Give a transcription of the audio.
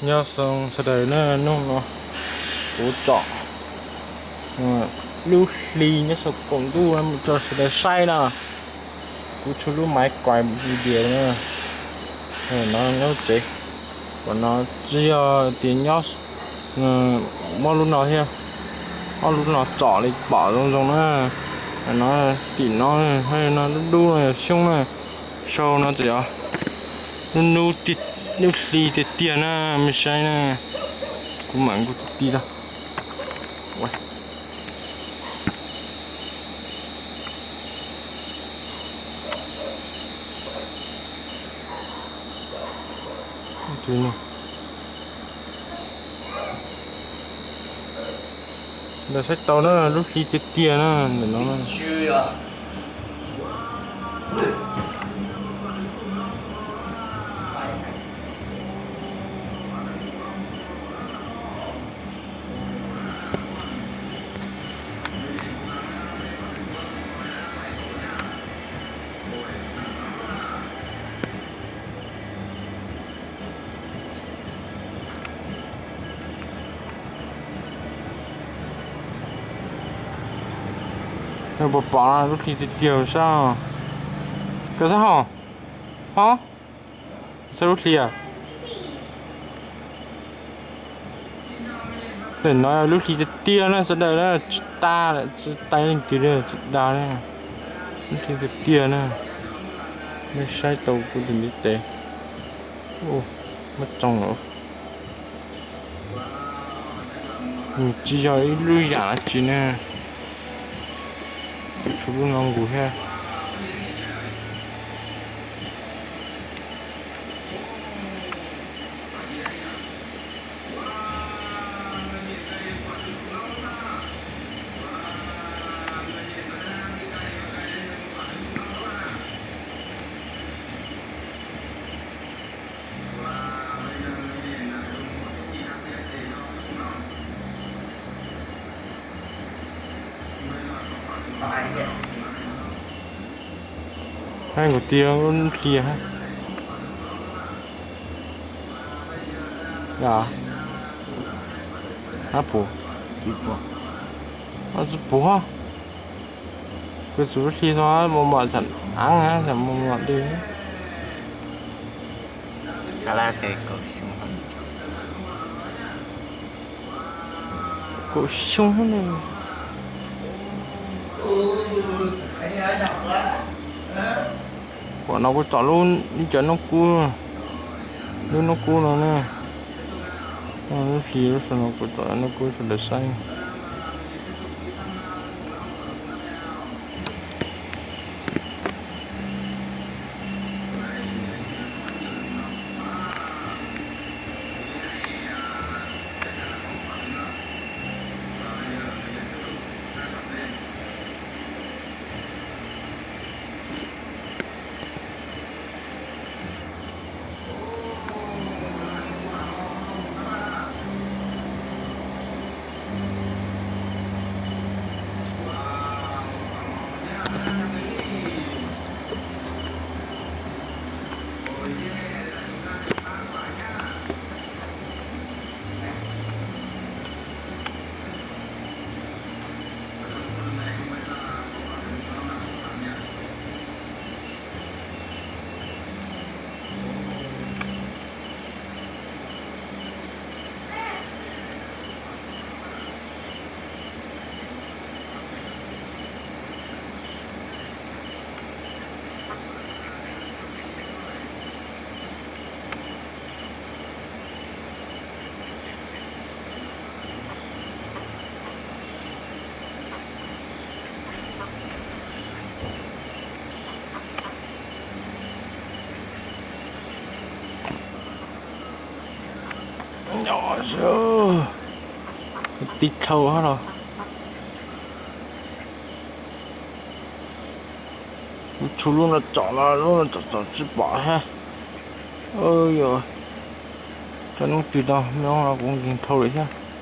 Nyob zoo sawv daws na, hnub no kuv tsom lub hli nyob saum qaum ntuj mus rau sawv daws saib na. Kuv tshuav lub maiv kuav video na, no nyob tsev, kom no tsis yog tias nyob muab lub no thiab, ob lub no tsom li pom zoo zoo na. No tim no, no dub dub no yog xyoob na, sau no txawm yog lub, lub hli tiag tiag na, mej saib na. Kuv mam nkaus ti ti tau. Ntawd saib tau na, lub hli tiag tiag na, ntawm no na. Pom pom lub hli tiag tiag sab. Koj saib hos, hos, saib lub hli. Tam no lub hli tiag tiag na sawv daws na, tsis tas lawm, tsis tas leej twg li, tsis tas li. Lub hli tiag tiag na, nej saib tau kuv tus ntiv tes muab tsoo lawm. Nws tsis yog ib lub yam dab tsi na, tshuav lub no nkaus thiab. Hais nkaus tias lub hli hab. Ab puas, txiv puas, txiv puas, koj txug lub hli tod mos mos tsam aav, tsam mos mos li. Kaum xyoo ne. Pom no kuv tsom lub ib co nub kub, lub nub kub no ne. Lub hli lub no kuv tsom nub kub sawv daws saib. Tib dhau hab los. Kuv tshuav lub no tsom los lub no tsom tsom tsis pom hab. Yog cov noob twg tau, noob no kuv nkeeg dhau lawm thiab.